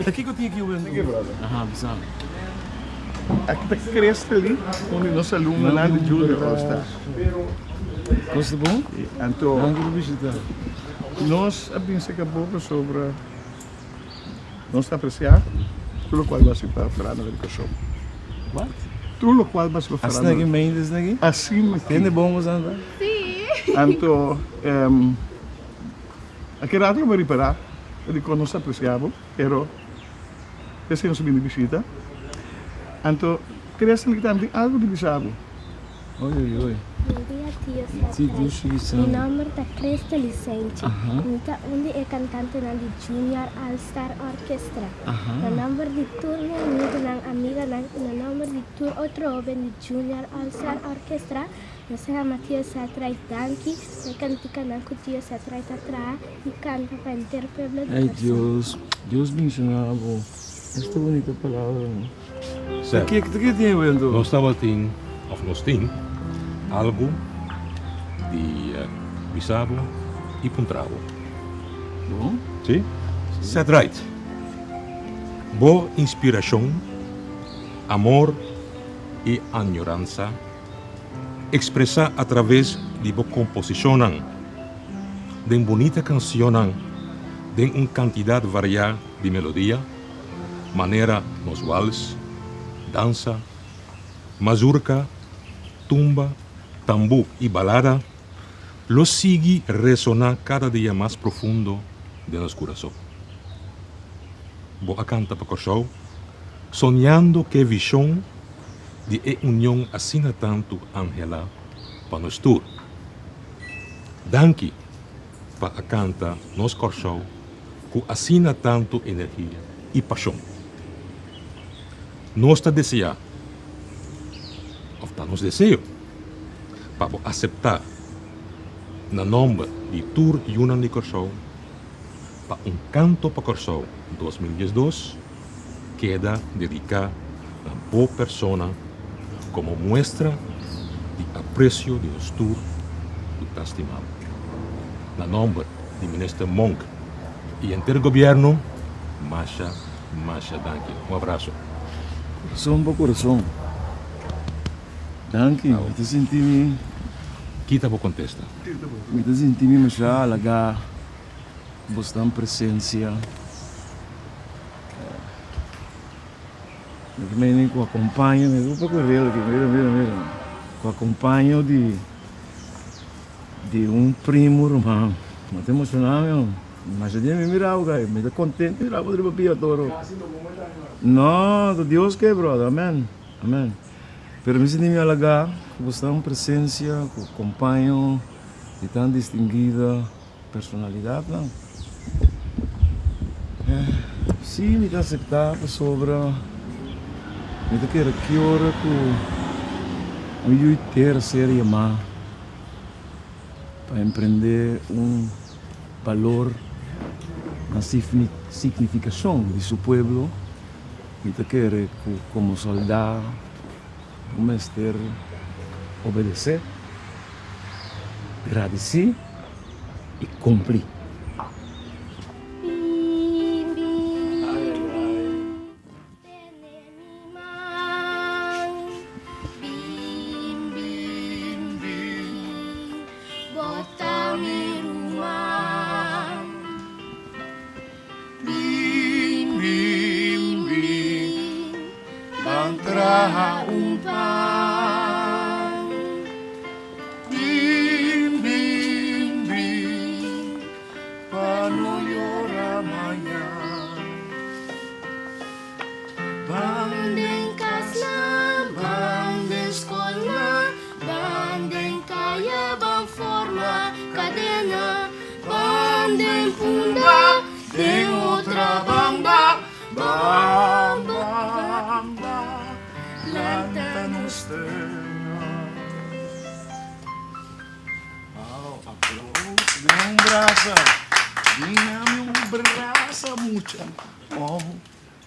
Ta kiko tin aki wendo? Aha, bisa mi. Aki ta Crestely, un di nos alumnonan di Junior All Star. Kos ta bon? Anto, Danki pa bishita. Nos a bin serka bo pasobra nos ta apresiá tur lokual bo a hasi pa Farándula di Kòrsou. Wat? Tur lokual bo a hasi pa Asina Farándula. ki meinte asina ki? Asina ki. Tende bon bo santa? Sí. Anto, Aki rato lo bo ripará dikon nos ta apresiá bo, pero p'esei nos a bini bishita. Anto, Crystal ki tambe tin algu di bisa bo. Oi, oi, oi. Bon dia tio Si, Satai. dushi Mi bisa mi. nomber ta Crystal Licenchi. Aha. Mi ta un di e kantantenan di Junior All Star Orchestra. Aha. Na nomber di tur mi amigunan, amiganan i na nomber di tur otro hoben di Junior All Star Orchestra, Nos a yama Tio Satrai danki pa e kantikanan ku Tio Satrai ta traha i kanta pa henter pueblo di Ay Kòrsou. Dios, Dios benshoná bo. Esta bunita palabra no. Sèt. Ta ke tin wendo? Nos tabatin, òf nos tin, algu di bisa bo i puntra bo. Bon. Si? Sèt Right. Bo inspirashon, amor i añoransa Ekspresá atraves di bo komposishonnan den bunita kansionnan den un kantidat variá di melodia, manera nos wals, dansa, mazurka, tumba, tambú i balada, lo sigui resoná kada dia mas profundo den nos kurason. Bo a kanta pa Kòrsou, soñando k'e vishon di e union asina tantu anhelá pa nos tur. Danki pa a kanta nos Kòrsou ku asina tantu energia i pashon. Nos ta deseá, òf ta nos deseo, pa bo aseptá na nòmber di tur yunan di Kòrsou pa un kanto pa Kòrsou 2012 keda dediká na bo persona komo muestra di apresio di nos tur ku ta stima bo. Na nòmber di Minister Monk i henter gobièrnu, masha, masha danki. Un abraso. Kurason pa kurason. Danki, mi ta sinti mi. Ki ta bo kontesta? Mi ta sinti mi masha halagá ku bosnan presensia. Mi ta meni ku akompaño, mi ta poko rel aki, mira, mira, mira. Ku akompaño di di un primo ruman. Mi ta emoshoná mi homber. Masha dia mi mira bo kai, mi ta kontento mira bo riba pia toro. No, ta Dios ke brother, amen, amen. Pero mi sinti mi halagá ku bo sta un presensia ku kompaño di tan distinguida Personalidadnan? Sí, mi ta acepta pasobra mi ta kere ki ora ku un yu tera ser yamá pa emprende un balor na signifikashon di su pueblo, mi ta kere ku komo soldá bo mester obedesé. Gradisí i kumpli. Bim bim bim tene mi man Bim bim bim bo ta mi ruman Bim bim bim ban traha un pan. Bim bim bim pa no yora mañan. Ban den kasnan, ban den skolnan, ban den kaya, ban forma kadena, ban den punda, den otra banda, Ban ban ban lanta nos tera. Wow, aplauso. Dina un brasa. Dina mi un brasa, mucha. Oh,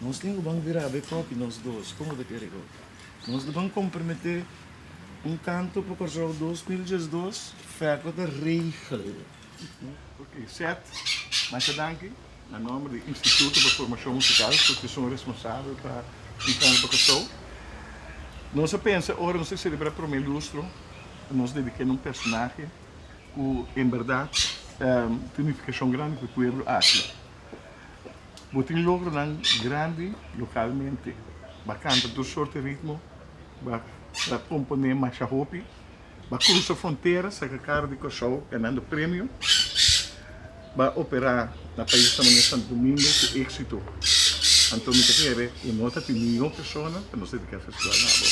nos tin ku ban bira be koki nos dos. Komo ta kere koki? Nos ta ban komprometé un kanto pa Kòrsou 2012, fèko ta regel. Ok, Seth, masha danki. Na nòmber di Instituto pa Formashon Musikal ku ta esun responsabel pa Un Kanto pa Kòrsou, nos a pensa ora nos ta selebrá promé lustro pa nos dedik'é na un personahe ku en bèrdat tin nifikashon grandi pa e pueblo aki. Bo tin logronan grandi lokalmente, bo a kanta tur sorti ritmo, bo a komponé masha hopi. Ba cruza frontera saca cara di Corsou ganando premio. Ba opera na paisnan manera Santo Domingo cu exito. Anto mi ta kere cu no ta tin ningun persona pa nos dedica e festival na abo.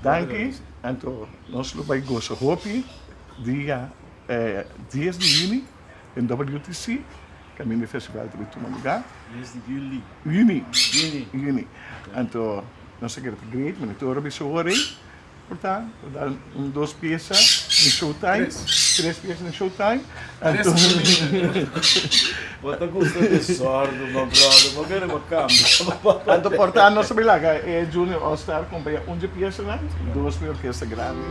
Danki. Anto nos lo bay goza hopi dia dies di juni den WTC caminda e festival ta bay tuma lugar. Dies di juli. Juni. Juni. Anto nos ta kere ta great, mi no ta ora bisa ora ey. Por ta, por ta un dos pieza den showtime, tres pieza den showtime. Anto Bo ta gusta desordo, my brother. Bo kere bo cambia. Anto por ta nos ta bay laga e Junior All Star compaña un dje piezanan, dos pa e orkesta grandi.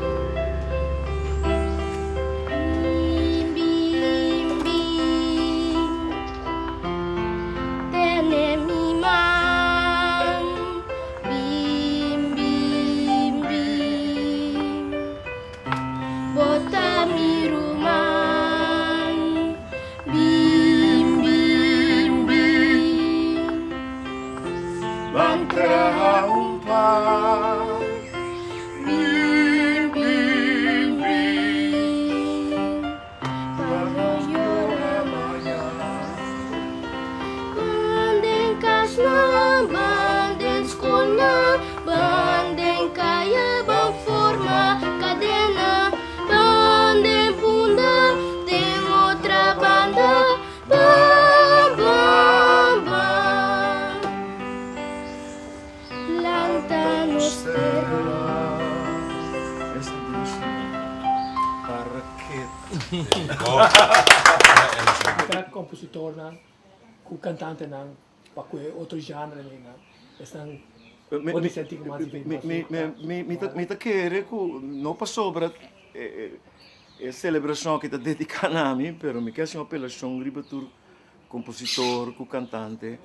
Bim, bim, bim, tene mi man. Bim, bim, bim, bo ta mi ruman. Bim, bim, bim, ban traha un pan. Bim, bim, bim, pa no yora mañan. Ban den kasnan, ban den skolnan, ban den kaya, ban forma kadena, ban den punda, den otra banda, ban, ban, ban. Lanta nos tera. Esta dushi paraket. Cada compositornan cu cantantenan pa cu e otro genrenan esnan por di senti cu mas Mi mi ta kere cu no pasobra e celebracion aki ta dedica na mi pero mi ke haci un apelacion riba tur compositor cu cantante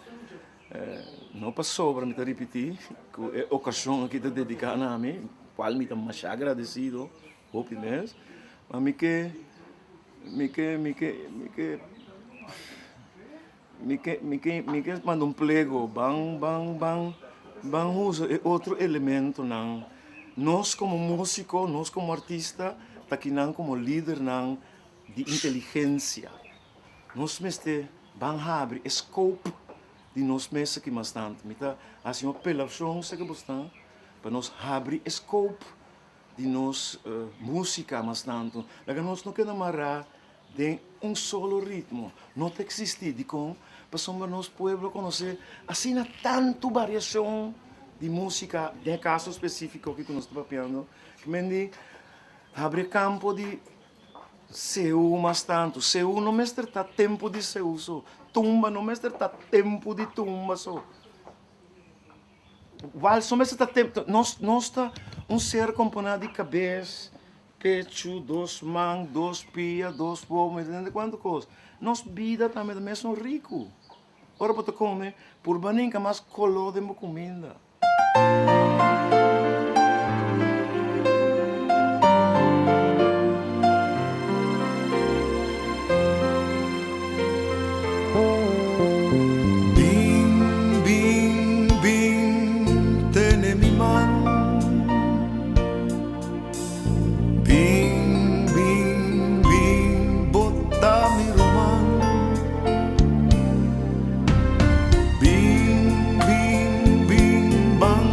no pasobra mi ta ripiti cu e ocasion aki ta dedica na mi cual mi ta masha agradecido. Hopi mes, ma mi ke, mi ke, mi ke, mi ke, mi ke, mi ke, mi ke manda un plego, ban, ban, ban, ban usa e otro elementonan. Nos komo músiko, nos komo artista, ta kinan komo lidernan di inteligensia. Nos mester ban habri e scope di nos mes aki mas tantu. Mi ta hasi un apelashon seki bosnan pa nos habri e scope di nos músika mas tantu. Laga nos no keda mará den un solo ritmo. No ta eksistí. Dikon? Pasobra nos pueblo konosé asina tantu variashon di músika, den e kaso spesífiko aki ku nos ta papiando, ke men di habri e kampo di seú mas tantu. Seú no mester ta tempu di seú so. Tumba no mester ta tempu di tumba so. Wals no mester ta temp nos nos ta un ser komponá di kabes, pechu, dos man, dos pia, dos wowo, mi ta tende kuantu kos. Nos bida tambe ta mesun riku. Ora bo ta kome, purba ninka mas koló den bo kuminda. Bin, bin, bin, tene mi man. Bin, bin, bin, bo ta mi ruman. Bin, bin, bin, ban.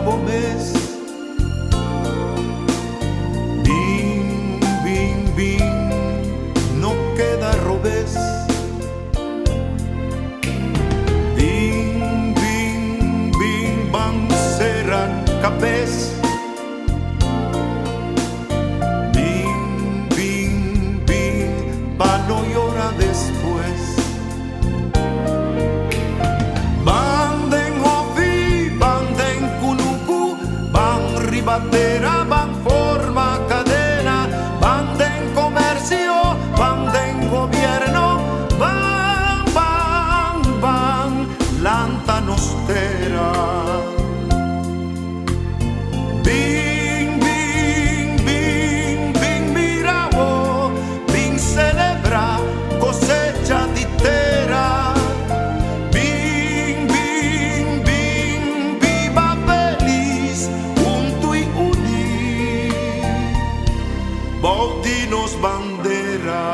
bo mes. Bin, bin, bin, no keda robes. Bin, bin, bin, ban sera kabes. Bin, bin, bin, pa no yora despues. Ban den hòfi, ban den kunuku, ban riba tera, ban forma kadena, ban den komersio, ban den gobièrnu, ban, ban, ban, lanta nos tera. Bin, bin, bin, bin mira bo, bin selebrá kosecha di tera. Bin, bin, bin, biba felis, huntu i uní, bou di nos bandera.